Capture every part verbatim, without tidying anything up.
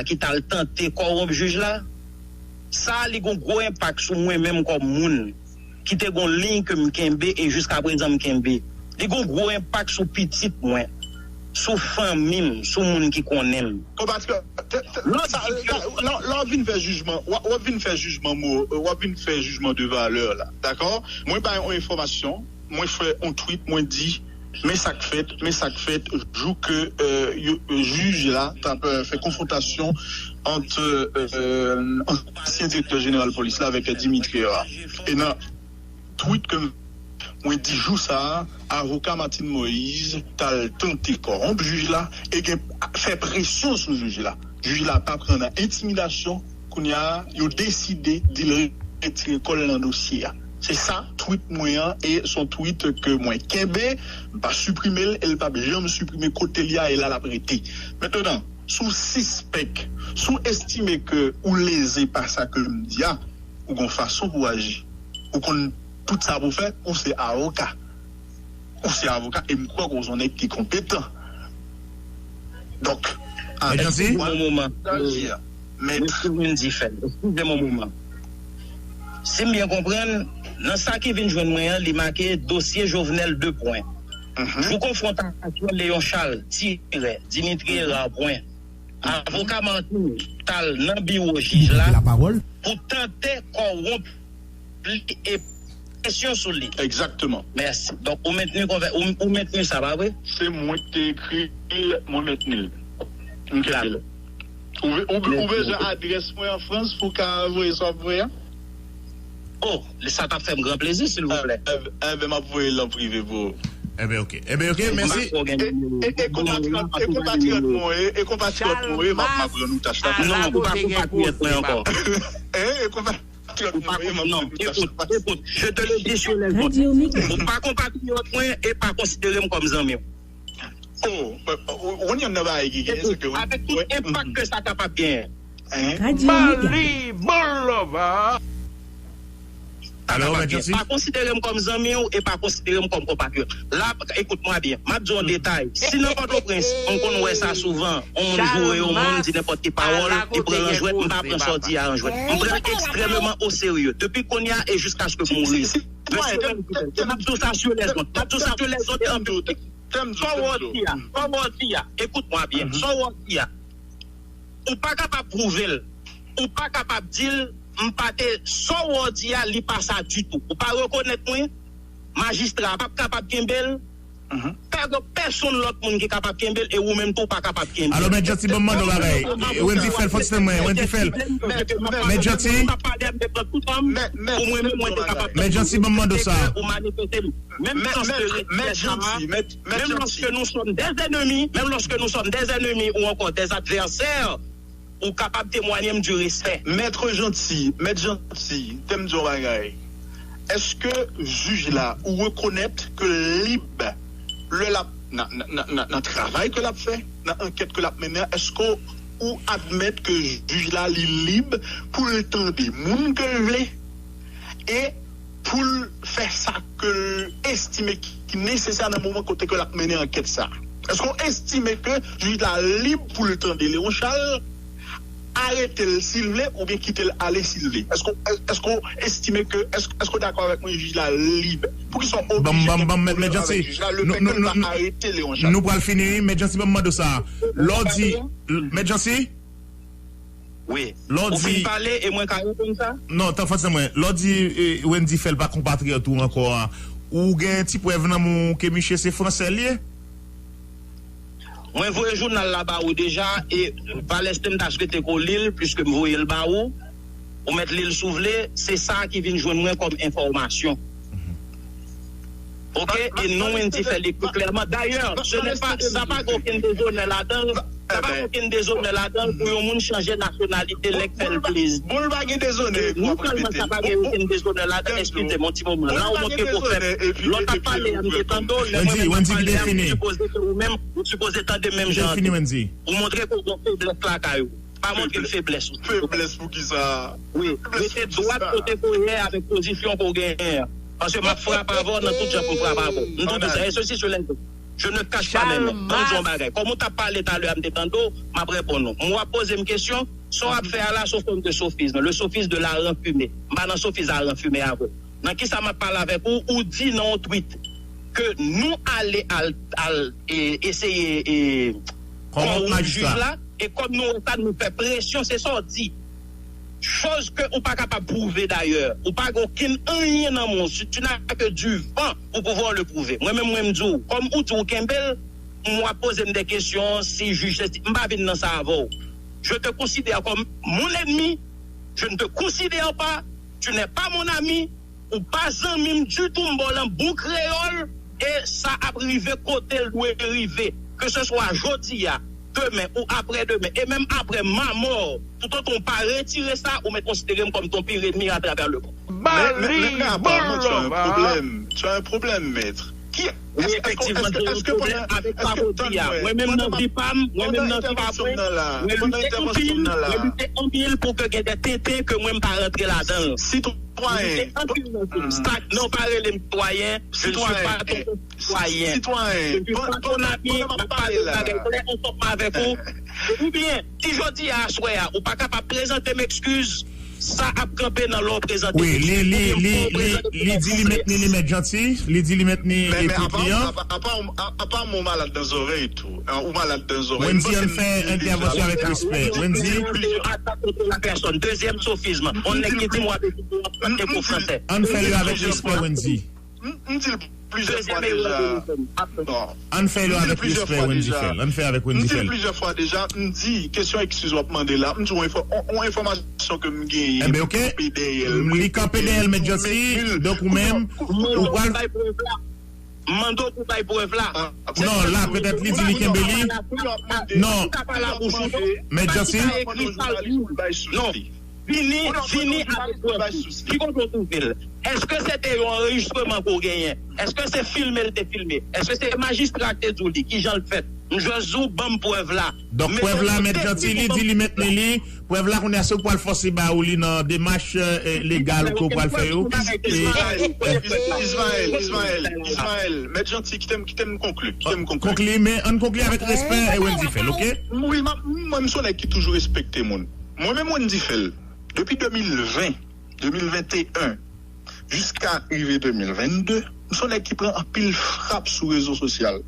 ki t al tante kòwonp jij la, sa li gon gwo enpak sou mwen menm kòm moun ki te gon liy ke m kenbe e jiskaprezan m kenbe. Li gon gwo enpak sou pitit mwen, sou fanmi m, sou moun ki konnen m. Konpatriyòt, te- te- Lòt sa- di ke la- la- la w vin fè jijman, w w ap vin fè jijman mo, w ap vin fè jijman de valè la, dakò? Mwen bay yon enfòmasyon, mwen fè yon tweet, mwen di, men sa k fèt, men sa k fèt, jou ke euh, yo- jij la t ap euh, fè konfwontasyon ant euh, ansyen direktè jeneral polis la avèk Dimitri Herard. E nan tweet ke m- mwen di jou sa a, avoka Martine Moïse t al tante kòwonp jij la e gen fè presyon sou jij la. Jij la pa pran nan entimidasyon, kounye a yo deside di l retire kò l nan dosye a. Se sa tweet mwen an e se yon tweet ke mwen kenbe, m pa siprime l e l p ap janm siprime kote l ye a e la l ap rete. Mentnan, si w sispèk, si w estime ke ou leze pa sa ke m di a, ou gon fason pou w aji. Ou konn tout sa pou w fè, ou se avoka. Ou se avoka e m kwè ke w se yon nèg ki konpetan. Donk, avèk Eskize m yon moman. Eskize m di fè. Eskize m yon moman. Si m byen konprann, nan sa ki vin jwenn mwen an, li make dosye Jovenel de pwen. Jou konfwontasyon Léon Charles, tirè, Dimitri Hérard, pwen. Avoka Martine t al nan biwo jij la pou tante kòwonp li e presyon sou li. Egzakteman. Mèsi. Donk, ou mentni konvè- ou, ou mentni sa, pa vre? Se mwen ki te ekri l, mwen mentni l. M kenbe l. Ou, ve- ou, ou bezwen adrès mwen an Frans pou w ka voye sa w ap voye a? Oh, sa t ap fè m gran plezi, silvouplè. Enben, m ap voye l an prive pou ou. Enben, ok. Enben, ok, mèsi. E konpatriyòt mwen, e konpatriyòt mwen, e konpatriyòt mwen, m ap m ap rann ou tach la. Non, ou pa konpatriyòt mwen ankò. E konpatriyòt mwen, e m ap rann ou tach la. Écoute, je te le dis sur les ondes. Ou pa konpatriyòt mwen e pa konsidere m kòm zanmi w. Oh, ou konn youn nan bagay ki genyen, se ke avèk tout enpak ke sa kapab genyen. Mali, bon lova. Alò, Mèt Janti? Pa konsidere m kòm zanmi w e pa konsidere m kòm konpatriyòt. La, écoute-moi bien, m ap di w yon detay. Si nan Pòtoprens, m konn wè sa souvan, yon moun joure yon moun, di nenpòt ki pawòl, e pran l an jwèt, m pa pran sa w di a an jwèt. M pran l ekstrèmeman o serye, depi kounye a e jiskaske m mouri. Mesye, m ap di w sa sur les ondes, m ap di w sa sur les ondes e an piblik. Sa w wè w di a, sa w wè w di a, écoute-moi bien, sa w wè w di a, ou pa kapab pwouve l, ou pa kapab di l, m pa te, sa w wè w di a, li pa sa ditou. Ou pa rekonèt mwen, majistra a p ap kapab kenbe l, pa gen pèsonn lòt moun ki kapab kenbe l, e ou menm tou, ou pa kapab kenbe l. Alò, Mèt Janti, ban m mande w bagay. Wendy Phèl, fò w tande mwen, Wendy Phèl. Mèt Janti. Mèt Janti, ban m mande w sa. Menm sans ke respè sa a, menm lòske nou sòm dè zènmi, menm lòske nou sòm dè zènmi ou ankò dè advèsè, ou kapab temwaye m di respè. Mèt Janti, Mèt Janti, tè m di yon bagay. Èske jij la, ou rekonèt ke l lib lè l ap, nan, nan, nan, nan, nan travay ke l ap fè, nan ankèt ke l ap mennen an, èske ou admèt ke jij la, li lib pou l tande moun ke l vle? E pou l fè sa ke l estime ki, ki nesesè nan moman kote ke l ap mennen ankèt sa a? Èske w estime ke jij la lib pou l tande Léon Charles, arete l si l vle oubyen kite l ale si l vle? Èske, èske w estime ke, èske, èske w dakò avèk mwen, jij la lib? Poukisa w oblije gen pwoblèm avèk jij la, lefètke l pa arete Léon Charles? Nou pral fini, wi, Mèt Janti, ban m mande w sa. Lè w di, Mèt Janti? Wi. Ou fin pale e mwen ka reponn sa? Non, tan fòse mwen. Lè w di eh, Wendy Phèl pa konpatriyòt ou ankò a, ou gen ti prèv nan men w ke misye se fransè l ye? Mwen voye jounal la ba ou deja e valè se m ta swete ke w li l, piske m voye l ba ou, ou mèt li l si w vle, se sa ki vin jwenn mwen kòm enfòmasyon. Ok, e non Wendy Phèl ekri klèman. Dayè, ce n'est pas, sa pa gen okenn dezonè ladan l. Sa pa gen okenn dezonè ladan l pou yon moun chanje nasyonalite lè k fè l plezi. Bon, l pa gen dezonè. Non sèlman sa pa gen okenn dezonè ladan l, eskize m yon ti moman. La ou montre ke w fèb. Lè w t ap pale a, m te tande w, lè mwen menm m ap pale a, m sipoze ke ou menm, ou sipoze tande m menm jan an tou. Ou montre ke w gen feblès lakay ou. Pa montre m feblès ou. Feblès poukisa? Wi, rete dwat kote ke w ye avèk pozisyon ke w genyen an. Paske m ap frape avè w nan tout jan pou m frape avè w. M tou di sa, e sesi sou lèzòt. Je ne cache pas mes mains. Ban m di yon bagay. Kòm ou t ap pale talè a, m te tande w, m ap reponn ou. Mwen w ap poze m kesyon, sa w ap fè a la, se yon fòm de sofism. Le sofisme de la renfime. M pa nan sofism a renfime avè w. Nan kisa m ap pale avèk ou, ou di nan yon tweet ke nou ale al, al e, eseye e, kòwonp jij la, e kòm nou wè sa, nou fè presyon, se sa w di. Choz ke ou pa kapab pwouve dayè. Ou pa gen okenn anyen nan men w. Si tu n'as que du vent pour pouvoir le prouver. Mwen menm, mwen m di w, kòm ou di w kenbe l, m w ap poze m de kesyon si jij se, m pa vin nan sa avè w. Je te considère comme mon ennemi, je ne te considère pas, tu n'es pas mon ami, ou pa zanmi m ditou, m ba w lan bon kreyòl, e sa ap rive kote l dwe rive. Ke se swa jodi a, demen ou aprè demen, e menm aprè ma mò, toutotan w pa retire sa, ou mèt konsidere m kòm ton pire enmi atravè le mond. Men, men, men, men, aparaman, tu as un problème. Tu as un problème, maître. Ki, wi, èske, efektivman, èske, èske pandan, èske, tann mwen, mwen menm nan vi pa m, mwen menm nan vi pa mwen, mwen lite anpil, mwen lite anpil pou ke gen de tenten ke mwen m pa rantre ladan l. Sitwayen. Sa, non, pa rele m sitwayen. Je ne suis pas ton sitwayen. Je ne suis pas ton ami. M ap pale yon bagay klè ansanm avèk ou. Oubyen, si jodi a, aswè a, ou pa kapab prezante m ekskiz, sa ap kanpe nan lè w prezante m ekskiz. Wi, li, li, li, li, li di li mentni li, Mèt Janti. Li di li mentni ekri li an. Men, men, apa, apa, apa, apa, apa, ou malad nan zòrèy tou. Ou malad nan zòrèy. Wendy, ann fè entèvansyon avèk respè. Wendy. Atake la pèsòn. Dezyèm sofism. On nèg ki di m w ap ekri pou w ap pale pou fransè. Ann fè l yo avèk respè, Wendy. M, m di l plizyè fwa deja. Bon. Ann fè l yo avèk respè, Wendy fè l. Ann fè avèk Wendy fè l. M di l plizyè fwa deja, m di, kesyon ekskiz w ap mande la, m di w yon enfò-, yon, yon enfòmasyon ke m genyen, m kanpe dèyè l. Li kanpe dèyè l, Mèt Janti, donk ou menm, ou pral bay prèv la. M mande w pou bay prèv la. Non, la, petèt li di li kenbe li. Non. Mèt Janti. Non. Vini, vini avèk prèv. Ki kote w twouve l? Èske se te yon anrejistreman ke w genyen? Èske se filme l te filme? Èske se majistra ki te di w li? Kijan l fèt? M jis di w, ban m prèv la. Donk, prèv la, Mèt Janti, li di li mentni li. Prèv la, kounye a, se ou k pral fòse ba ou li nan demach, eh, legal ke w pral fè yo. Ismaël, Ismaël, Ismaël, Ismaël, Mèt Janti, kite m, kite m konkli, kite m konkli. Konkli, men ann konkli avèk respè e Wendy fè l, oke? Wi, m ap, mwen, m se yon nèg ki toujou respekte moun. Mwen menm, Wendy fè l. Depi de mil ven, de mil venteyen, jiska rive de mil vennde, m se yon nèg ki pran anpil frap sou rezo sosyal.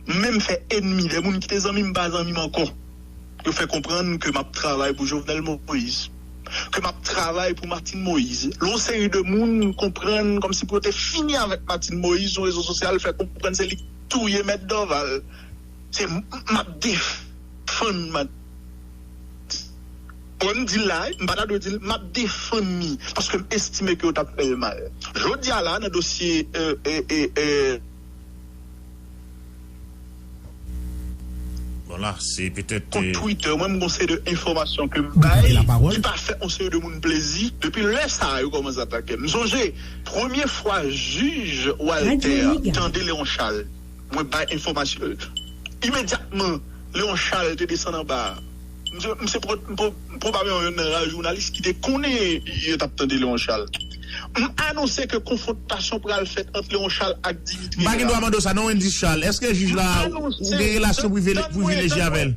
M menm fè enmi, de moun ki te zanmi m pa zanmi m ankò. Yo fè konprann ke m ap travay pou Jovenel Moïse, ke m ap travay pou Martine Moïse. Yon seri de moun konprann kòmsi pou yo te fini avèk Martine Moïse sou rezo sosyal, fè konprann se li k touye Mèt Dorval. Se m, m ap defann Martine. Bon, m di l la, wi, m pa ta dwe di l, m ap defann li, paske m estime ke yo t ap fè l mal. Jodi a la, nan dosye, euh, euh, euh, euh, Bon, la, se petèt, kont, euh, Twitter, mwen, m gon seri de enfòmasyon ke m bay, ki pa fè yon seri de moun plezi. Depi lè sa a, yo kòmanse atake m. M sonje, premye fwa jij Walter tande Léon Charles, mwen bay enfòmasyon. Imedyatman, Léon Charles te desann anba a. M se, m se pwo-, m pwo-, m pwobableman youn nan ra jounalis ki te konnen yo t ap tande Léon Charles. M anonse ke konfwontasyon pral fèt ant Léon Charles ak Dimitri Vera. M pa gen dwa mande w sa, non, Wendy Charles. Èske jij la, ou gen relasyon privilejye avè l?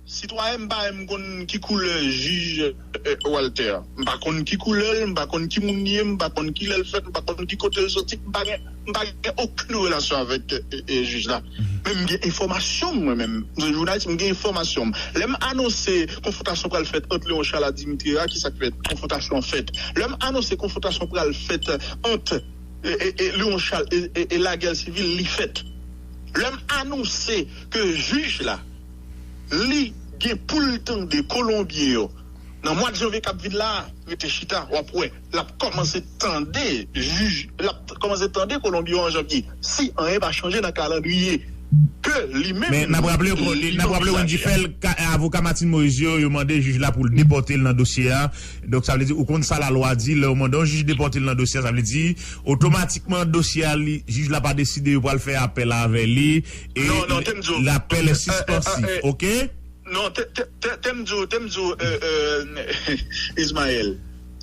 Sitwayen, m pa menm konn ki koulè jij, eh, Walter. M pa konn ki koulè l, m pa konn ki moun li ye, m pa konn kilè l fèt, m pa konn ki kote l soti, m pa gen, m pa gen okenn relasyon avèk, eh, eh, jij la. Men m gen enfòmasyon m, mwen menm. M se jounalis, m gen enfòmasyon m. Lè m anonse konfwontasyon pral fèt ant Léon Charles ak Dimitri Vera, ki sa k fèt? Konfwontasyon an fèt. Lè m anonse konfwontasyon pral fèt ant, eh, eh, eh, Léon Charles e, e, e lagè sivil, li fèt. Lè m anonse ke jij la, li gen pou l tande Kolonbyen yo nan mwa janvye k ap vin la a, rete chita, w ap wè, l ap kòmanse tande jij, l ap kòmanse tande Kolonbyen yo an janvye, si anyen pa chanje nan kalandriye ke li menm. Men n ap raple, n ap raple Wendy Fèl, avoka Martine Moïse yo, yo mande jij la pou l depòte l nan dosye a. Donk, sa vle di, ou konn sa lalwa di, lè yo mande yon jij depòte l nan dosye a, sa vle di, otomatikman, dosye a, li, jij la pa deside yo pral fè apèl avè li, e lapèl est suspensif, oke? Non, te, te, te, te m di w, te m di w, euh, euh, Ismaël,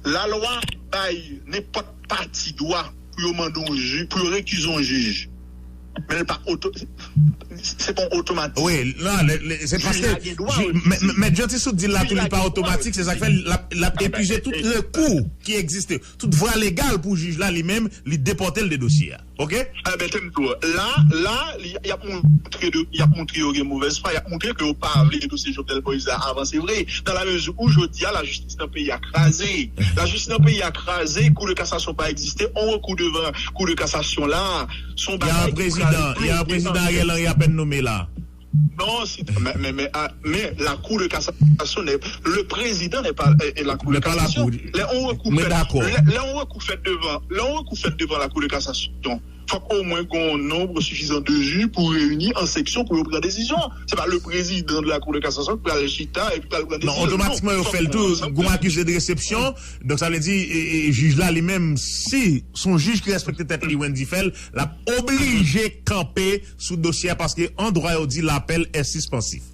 lalwa bay nenpòt pati dwa pou yo mande yon jij, pou yo rekize yon jij. Men l pa oto, se pa yon otomatik. Wi, non, se paske Mèt Janti sou di la tou li pa otomatik, se sa k fè l ap epize tout rekou ki egziste, tout vwa legal pou jij la li menm li depòte l de dosye a. Oke? Enben, te m di w, la, la, y ap montre, y ap montre yo gen movèz fwa, y ap montre ke yo pa vle dosye Jovenel Moïse la avanse vre. Nan la mezi ou jodi a lajistis nan peyi a kraze. Lajistis nan peyi a kraze, kou de kasasyon pa egziste, on rekou devan kou de kasasyon la, se yon bagay ki pral plede. Y a yon prezidan Ariel Henry apèn nome la. Non, si, men, men, men, ah, men la Cour de cassation n'est, le président n'est pas, eh, eh, la Cour de cassation. Lè on rekou fèt, lè, lè on rekou fèt devan, lè on rekou fèt devan la Cour de cassation, fòk omwen gon yon nonb sifizan de jij pou reyini an seksyon pou yo pran desizyon. Se pa le président de la Cour de cassation ki pral chita epi pral pran desizyon. Non, otomatikman yo fè l tou, gon akize de resepsyon. Donk sa vle di, e, e, jij la li menm, si se yon jij ki respekte tèt li, Wendy Phèl, l ap oblije kanpe sou dosye a paske an dwa yo di l'appel est suspensif.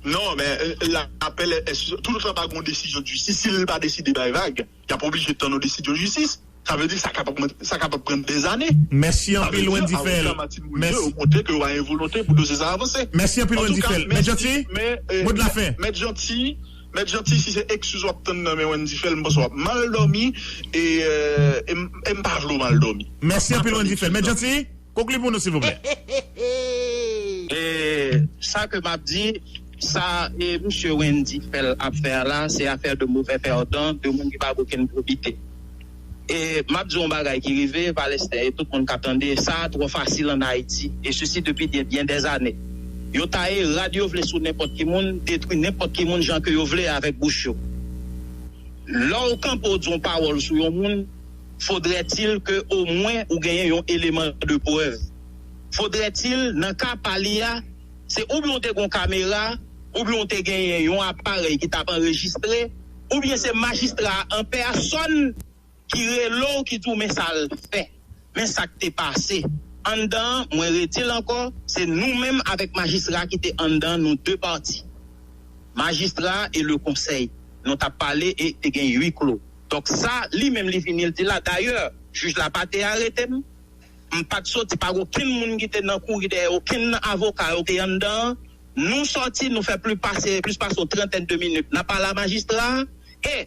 Non, men, euh, l'appel est sus-, toutotan pa gon desizyon de jistis, si l pa deside bay vag, y ap oblije tann yon desizyon jistis. Sa vle di sa kapab, sa kapab pran dèzane. Mèsi anpil, Wendy Phèl. Avoka Martine Moïse yo montre ke yo pa gen volonte pou dosye sa avanse. Mèsi anpil, Wendy Phèl. Mèt Janti, mo de la fen. Mèt Janti, Mèt Janti, si se eskiz w ap tann nan men Wendy Phèl, m panse w ap mal dòmi, e, euh, e m, e m pa vle w mal dòmi. Mèsi anpil, Wendy Phèl. Mèt Janti, konkli pou nou, silvouplè. E sa ke m ap di, sa e misye Wendy Phèl ap fè a la, se afè de movè pèdan, de moun ki pa gen okenn probite. E m ap di yon bagay ki rive, Palestè, e tout moun k ap tande, sa a twò fasil ann Ayiti, e sesi depi de byen dèzane. Yo taye rad yo vle sou nenpòt ki moun, detwi nenpòt ki moun jan ke yo vle avèk bouch yo. Lè w kanpe w di yon pawòl sou yon moun, fodrètil ke omwen ou genyen yon eleman de prèv. Fodrètil, nan ka pa li a, se oubyen w te gen yon kamera, oubyen w te genyen yon aparèy ki t ap anrejistre, oubyen se majistra a an pèsòn ki rele w, ki di w men sa l fè, men sa k te pase. Anndan an, mwen redi l ankò, se nou menm avèk majistra ki te anndan an, nou de pati. Majistra e le konsèy. Nou t ap pale e te gen huis clos. Donk sa, li menm li vini l di la. Dayè, jij la pa te arete m. M pa t soti, pa gen okenn moun ki te nan kouri dèyè okenn nan avoka yo te anndan an. Nou sòti, nou fè plis pase, plis pase yon trantèn de minit. N ap pale a majistra a. E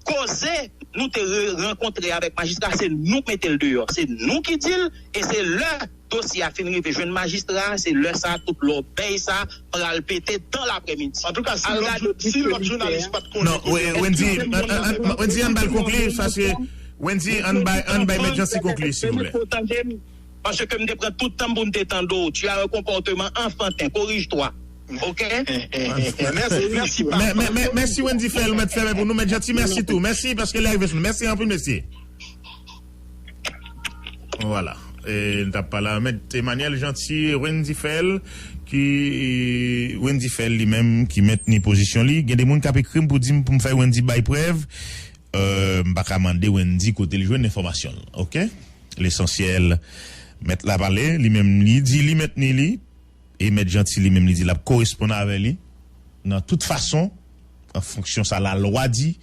koze nou te re-, rankontre avèk majistra, se nou k mete l deyò. Se nou ki di l, e se lè dosye a fin rive jwenn majistra, se lè sa a tout lòbèy sa a pral pete dan laprèmidi. Antouka, si lòt, si lòt jounalis pa t konnen kote Wendy, Wendy, ann ba l konkli, paske Wendy, ann bay, ann bay Mèt Janti konkli, silvouplè. Paske m te pran tout tan m pou m te tande w. Tu as un comportement enfantin. Corrige-toi. Ok? Mèsi, mèsi, papa. Mèsi, Wendy Phèl, ou mèt fèmen pou nou. Mèt Janti, mèsi tou. Mèsi, paske lè a rive sou nou. Mèsi anpil, mesye. Vwala. E, n t ap pale a Mèt Emmanuel Janti, Wendy Phèl, ki, Wendy Phèl li menm, ki mentni pozisyon li. Gen de moun k ap ekri m pou di m pou m fè Wendy bay prèv. Euh, m pa ka mande Wendy kote l jwenn enfòmasyon l. Ok? Lesansyèl, mèt la pale, li menm li di li mentni li, e mèt Janti li menm li di l ap koresponn avè li. Nan tout fason, an fonksyon sa lalwa di,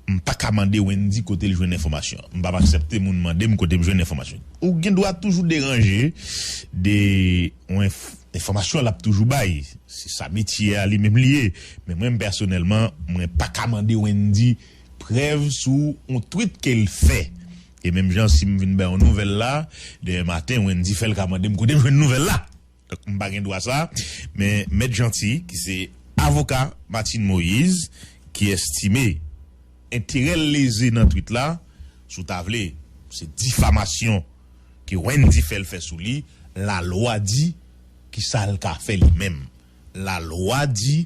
m pa ka mande Wendy kote l jwenn enfòmasyon. M p ap aksepte moun mande m kote m jwenn enfòmasyon. Ou gen dwa toujou deranje de yon enf-, enfòmasyon l ap toujou bay. Se sa metye a li menm li ye. Men mwen, m pèsonèlman, mwen pa ka mande Wendy prèv sou yon tweet ke l fè. E menm jan si m vin bay yon nouvèl la, demen maten, Wendy Phèl ka mande m kote m jwenn nouvèl la. Donk, m pa gen dwa sa. Men Mèt Janti, ki se avoka Martine Moïse, ki estime enterè l leze nan tweet la, si w ta vle, se difamasyon ke Wendy Phèl fè sou li, lalwa di ki sa l ka fè li menm. Lalwa di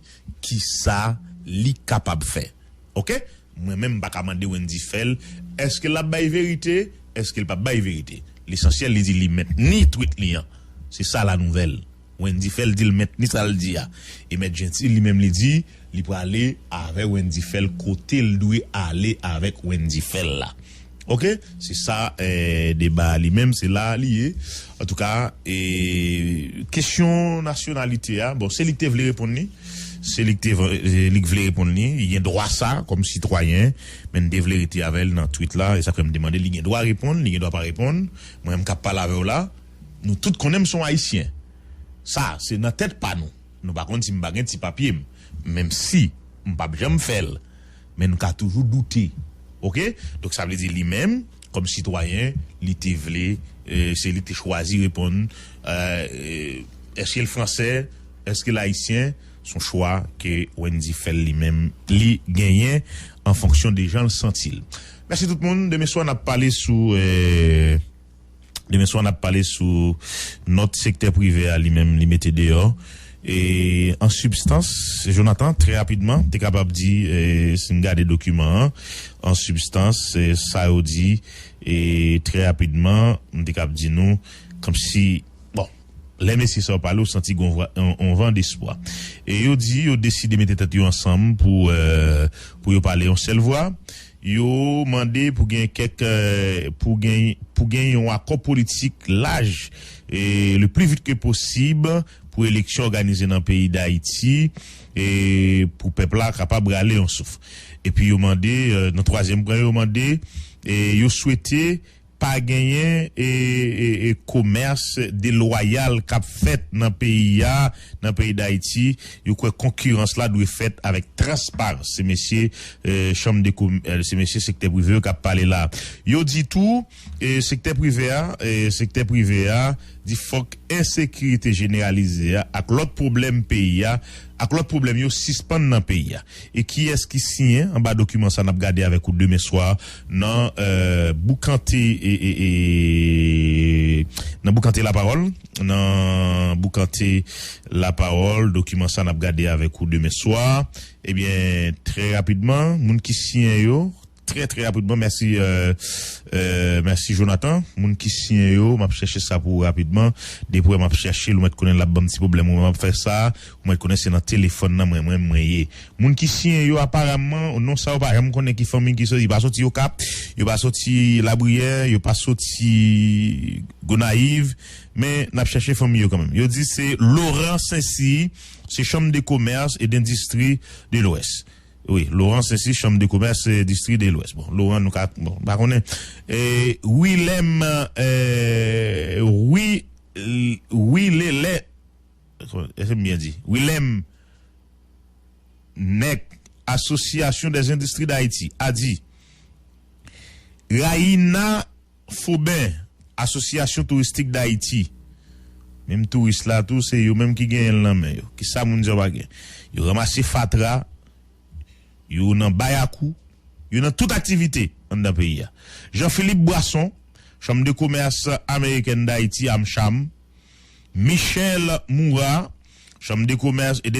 ki sa li kapab fè. Ok? Mwen menm, m pa ka mande Wendy Phèl, èske l ap bay verite, èske l p ap bay verite. Lesansyèl, li di li mentni tweet li an. Se sa la nouvèl. Wendy Phèl di l mentni sa l di a. E Mèt Janti, li menm, li di, li prale avè Wendy Phèl kote l dwe ale avèk Wendy Phèl la. Ok? Se sa, eh, deba a li menm, se la li ye. Antouka, eh, kesyon nasyonalite a, bon, se li k te vle reponn li. Se li k te v-, eh, li k vle reponn li. Li gen dwa sa, kòm sitwayen, men n te vle rete avè l nan tweet la. E sa fè m te mande, li gen dwa reponn, li gen dwa pa reponn. Mwen, m k ap pale avè w la. Nou tout konnen m se yon Ayisyen. Sa, se nan tèt pa nou. Nou pa konn si m pa gen ti papye m. Menm si m p ap janm fè l. Men nou ka toujou doute. Oke? Donk, sa vle di li menm, kòm sitwayen, li te vle, e, se li ki te chwazi reponn, e, e, èske l fransè, èske l ayisyen, se yon chwa ke Wendy fè l li menm, li genyen an fonksyon de jan l santi l. Mèsi tout moun. Demen swa, n ap pale sou, e, Demen swa, n ap pale sou nòt sektè prive a li menm, li mete deyò. E an sibstans, Jonathan, trè rapidman, te kapab di, e, si n gade dokiman an, an sibstans, e, sa yo di, e trè rapidman, m te kab di nou, kòmsi, bon, lè mesye sa yo pale, ou santi gon vwa- on, on van despwa. E yo di, yo deside mete tèt yo ansanm pou, e, pou yo pale yon sèl vwa. Yo mande pou gen kèk, e, pou gen, pou gen yon akò politik laj, e, le pli vit ke posib pou eleksyon òganize nan peyi Dayiti, e, pou pèp la kapab rale yon souf. Epi yo mande, e, nan twazyèm pwen, yo mande, e, yo swete pa genyen, e, e, e, komès delwayal k ap fèt nan peyi a, nan peyi Dayiti. Yo kwè konkirans la dwe fèt avèk transparans. Se mesye, e, chanm de kom-, e, se mesye sektè prive yo k ap pale la. Yo di tou, e, sektè prive a, e, sektè prive a di fòk ensekirite jeneralize a ak lòt pwoblèm peyi a, ak lòt pwoblèm yo sispann nan peyi a. E kiyès ki siyen anba dokiman sa n ap gade avèk ou demen swa nan, e, Boukante, e, e, e, nan Boukante Lapawòl, nan Boukante Lapawòl, dokiman sa n ap gade avèk ou demen swa. Ebyen, trè rapidman, moun ki siyen yo, trè, trè rapidman, mèsi, e, e, mèsi Jonathan. Moun ki siyen yo, m ap chèche sa pou ou rapidman. Depi m ap chèche l, ou mèt konnen l ap ban m ti pwoblèm, ou m ap fè sa, ou mèt konnen se nan telefòn nan mwen, mwen, mwen ye. Moun ki siyen yo, aparamman, non sa yo pa janm konnen ki fanmi ki soti, pa soti Okap, yo pa soti Labriyè, yo pa soti Gonayiv, men n ap chèche fanmi yo kanmenm. Yo di se Laurent Saint-Cyr, se Chambre de Commerce et d'Industrie de l'Ouest. Wi, Laurent Saint-Cyr, Chambre de Commerce, e, Distri de l'Ouest. Bon, Laurent, nou ka, bon, pa konnen. E, Willem, e, Wi, Wilele, èske m byen di? Willem Nèk, Association des Industries d'Haïti, a di, Raïna Faubin, Association Touristique d'Haïti. Menm touris la tou, se yo menm ki genyen l nan men yo. Kisa moun sa yo pa gen? Yo ranmase fatra, yo nan bayakou, yo nan tout aktivite anndan peyi a. Jean Philippe Boisson, Chanm de Komès Amerikèn Dayiti, amcham, Michel Moura, Chanm de Komès e